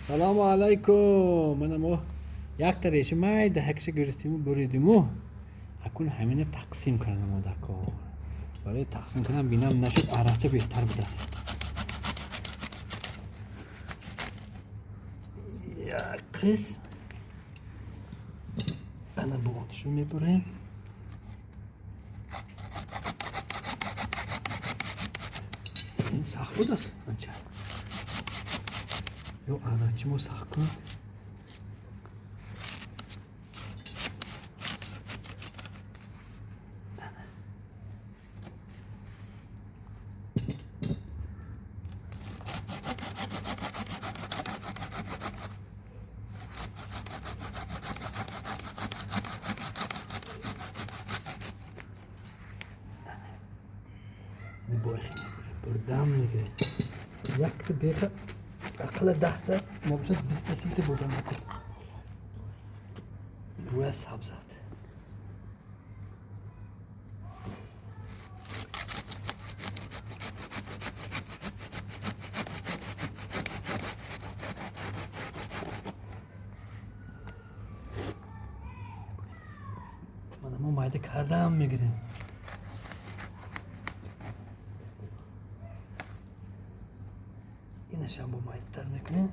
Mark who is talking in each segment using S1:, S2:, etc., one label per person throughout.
S1: Салому алайкум. Мана мо якта реша майда ҳакша гирифтиму буридиму. Акун ҳамина тақсим карданам одако. Барои тақсим кардан бинам нашуд, арача беҳтар будаст. Як қисм. Ана буғотишу мебурем. Ин сахт будаст анча. Ё арачи мо сахт кун. Бурдам мегирем. Якта беха ақалла 10та набошад 20та 30та бурдан накун. Бӯя сабзад. Мана мо майда кардам мегирем. Инашам бо майдатар мекунем.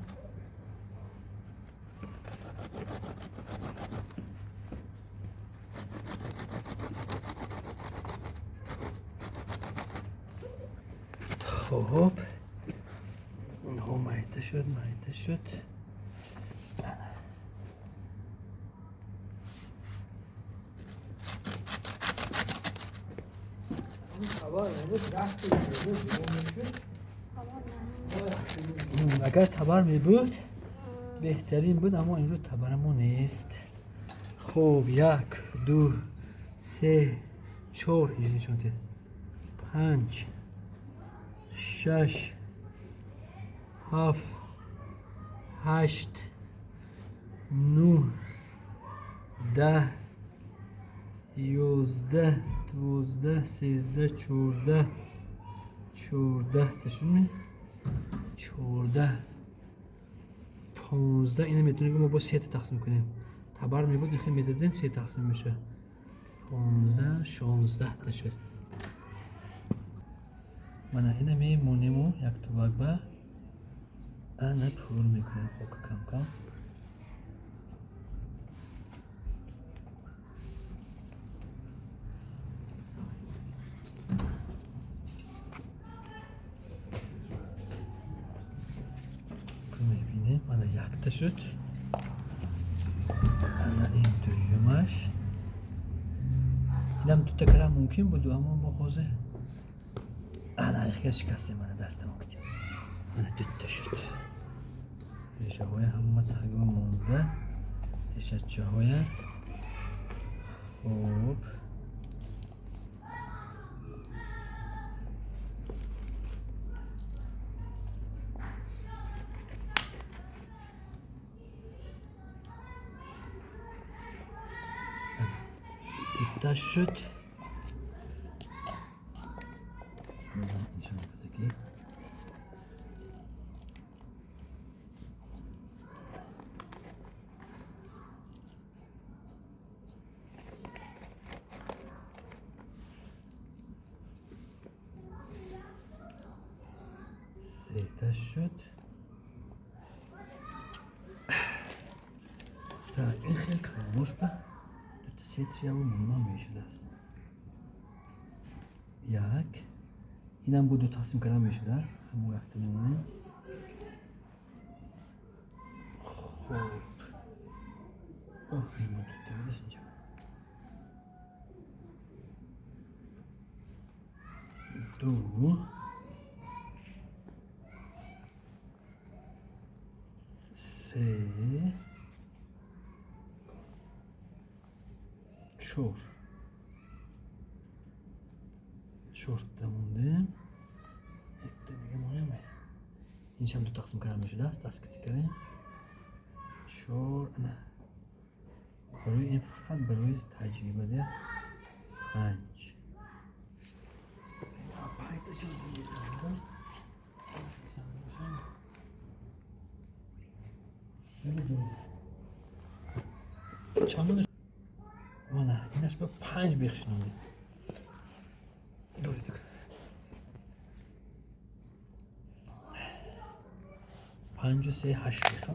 S1: Хоб, инҳо майда шуд, майда шуд. Агар табар мебуд беҳтарин буд, аммо имрӯз табарамо нест. Хоб, 1, 2, 3, 4 инҷо нишон дед. 5, 6, 7, 8, 9, 10, 11, 12, 13, 14, 14 та шуд ми? 14, 15. Ина метавонем ки мо бо 3 та тақсим кунем. Табар мебуд, нихе мезадем, 3 тақсим мешавад. 15, 16 та шуд. Мана ина мемонему як тувак ба ана пур мекунем хока кам-кам. Мебинем, ана якта шуд. Ана ин дуюмаш. Инам дута карам мумкин буд, аммо мо ҳозир ана ихел шикастем, ана дастамо китем. Ана дута шуд. Решаҳоя ҳама тагва монда. Решачаҳоя. Хуб. Дута шуд. Нишон дода ки сета шуд. Так, ин хел калонош ба дута сетшияву муҳимам мешудааст. Як. Инам бо ду тақсим кардан мешудааст. Ҳамо якта мемонем. Хуб. Оҳ, ин бо дута будааст инҷо. 2, 3, 4. 4та мондем. Якта дига монем. Иншам ду тақсим кардан мешудааст. Даст кати кардем. 4, ана. Барои ин фақат барои таҷриба де. 5. 5 та чиз мезанам. Чанд мана инаш ба панҷ бех шинондем. Доред, панҷу се ҳашт беха.